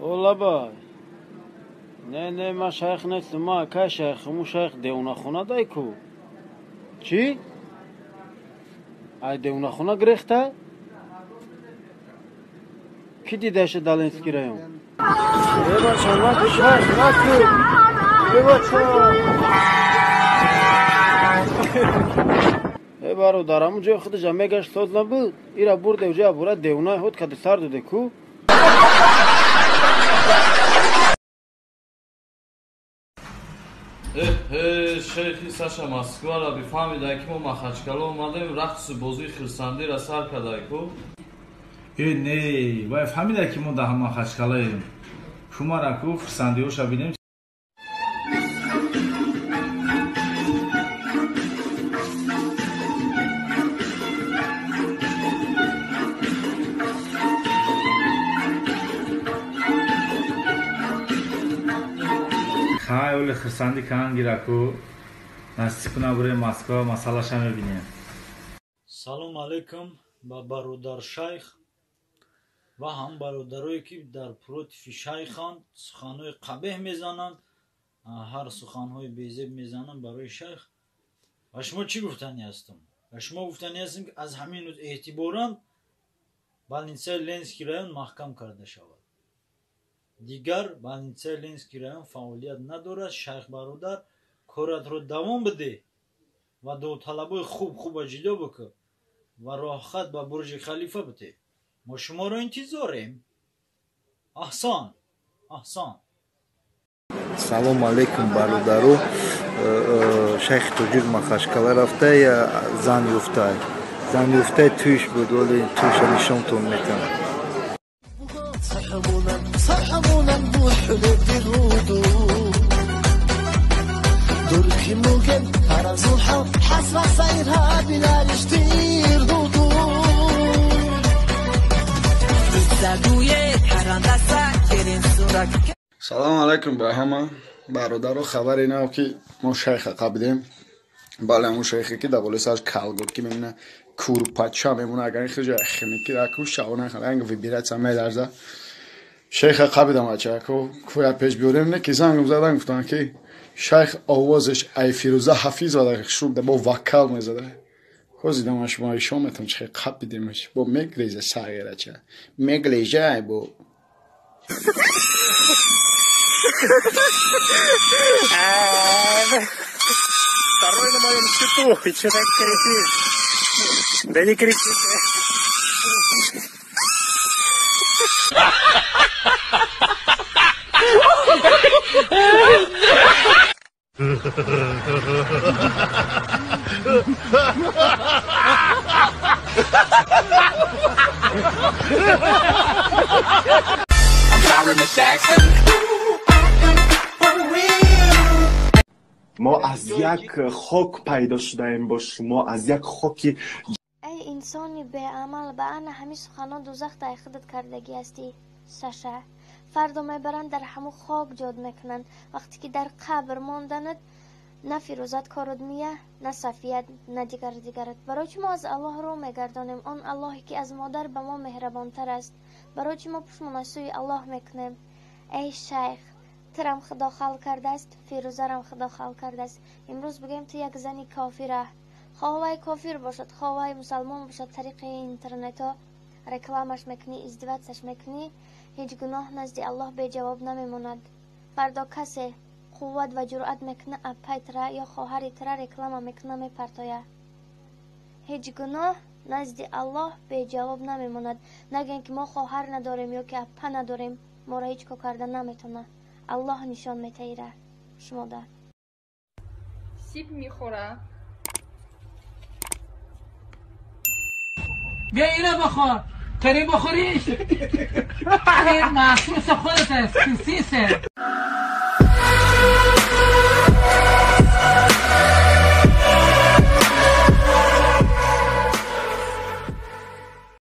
О лабай, не, не, ман шайх нестам, ман акай шайхиму. Шайх девонахона дай ку. Чӣ, ай девонахона гирехта? Ки дидаша дар Ленский район? Э, бача, наку, шайх, наку, э, бача, э, бародар, ҳамун ҷои худашам мегашт, соз набуд, ира бурде уҷа бура девонаи ҳуд кади сар доде ку. Шейхи Саша Москвара бифаҳмидай, ки мо Махачкало омадем, рақсу бозии хирсандира сар кардай ку. Э, не, вай фаҳмидай, ки мо дар Махачкалаем. Шумара ку хирсандиҳоша бинем. Хай, оли хирсандӣ кан гираку, насиб куна, бурем Москва, масъалаша мебинем. Салом алейкум ба бародар шайх ва ҳам бародарое, ки дар против и шайханд, суханҳои қабеҳ мезананд, ҳар суханҳои безеб мезананд барои шайх. Ба шумо чӣ гуфтанӣ ҳастам? Ба шумо гуфтанӣ ҳастам, ки аз ҳамин рӯз эътиборан больница и Ленский район маҳкам карда шавад. Дигар больница и Ленский район фаъолият надорад. Шайх бародар, коратро давом бидеҳ ва довталабои хуб хуба ҷидо бикун ва роҳхат ба Бурҷи Халифа бидеҳ. Мо шуморо интизорем. Аҳсан, аҳсан. Салом алейкум, бародару. Шайхи тоҷик Махачкала рафта, зан ёфтай, зан ёфтай, тӯйш буд, вале тӯйша нишонтон метавон. صحبونا نروح للهدوء دركي ممكن أرزوحة حسب سيرها بلا يشتير هدوء. Салому алайкум ба ҳама бародаро. Хабаре нав, ки мо шайха қабидем. Бале, ҳамун шайхе, ки дар болои сараш калготки мемона, курпача мемона, агар ин хеле ҷои хиники раку шавона ранг вибрация меларза. Шейха қабидам, бачако, кӯя пеш биёрем. Не, ки зангм задан, гуфтанд, ки шайх овозеш ай Фирӯза Ҳафизова дар шуд, бо вокал мезада. Ҳозидам шумо ишон метам, чихе қабидемаш, бо мегреза сағирача меглежа бо. Второй на моем счету. И что так кричишь? Да не кричи. Мо аз як хок пайдо шудаем бо шумо, аз як хоки. Эй инсони беамал, ба ана ҳамин суханон дузах дай худат кардагӣ ҳастӣ. Саша фардо мебаранд, дар ҳамун хок ҷод мекунанд. Вақте ки дар қабр монданат, на Фирӯзат корот мия, на Сафият, на дигар дигарат. Барои чӣ мо аз Аллоҳ рӯ мегардонем, он Аллоҳе, ки аз модар ба мо меҳрабонтар аст? Барои чӣ мо пушмон аз сӯи Аллоҳ мекунем? Эй шайх, тирам Худо халқ кардааст, Фирӯзарам Худо халқ кардааст. Имрӯз бигӯем, ту як зани кофира. Хоҳ вай кофир бошад, хоҳ вай мусалмон бошад, тариқи интернетҳо рекламаш мекунӣ, издеваться ш мекунӣ. Ҳеҷ гуноҳ назди Аллоҳ беҷавоб намемонад. Фардо касе қувват ва ҷуръат мекуна, аппай тира ё хоҳари тира реклама мекуна, мепартоя. Ҳеҷ гуноҳ назди Аллоҳ беҷавоб намемонад. Нагӯем, ки мо хоҳар надорем ё ки аппа надорем, моро ҳеҷ кор карда наметавона. Аллоҳ нишон метаира шумода. Сиб мехӯра. بیا اینو بخور، تری بخوریش، این مخصوص خودت است، سیسه.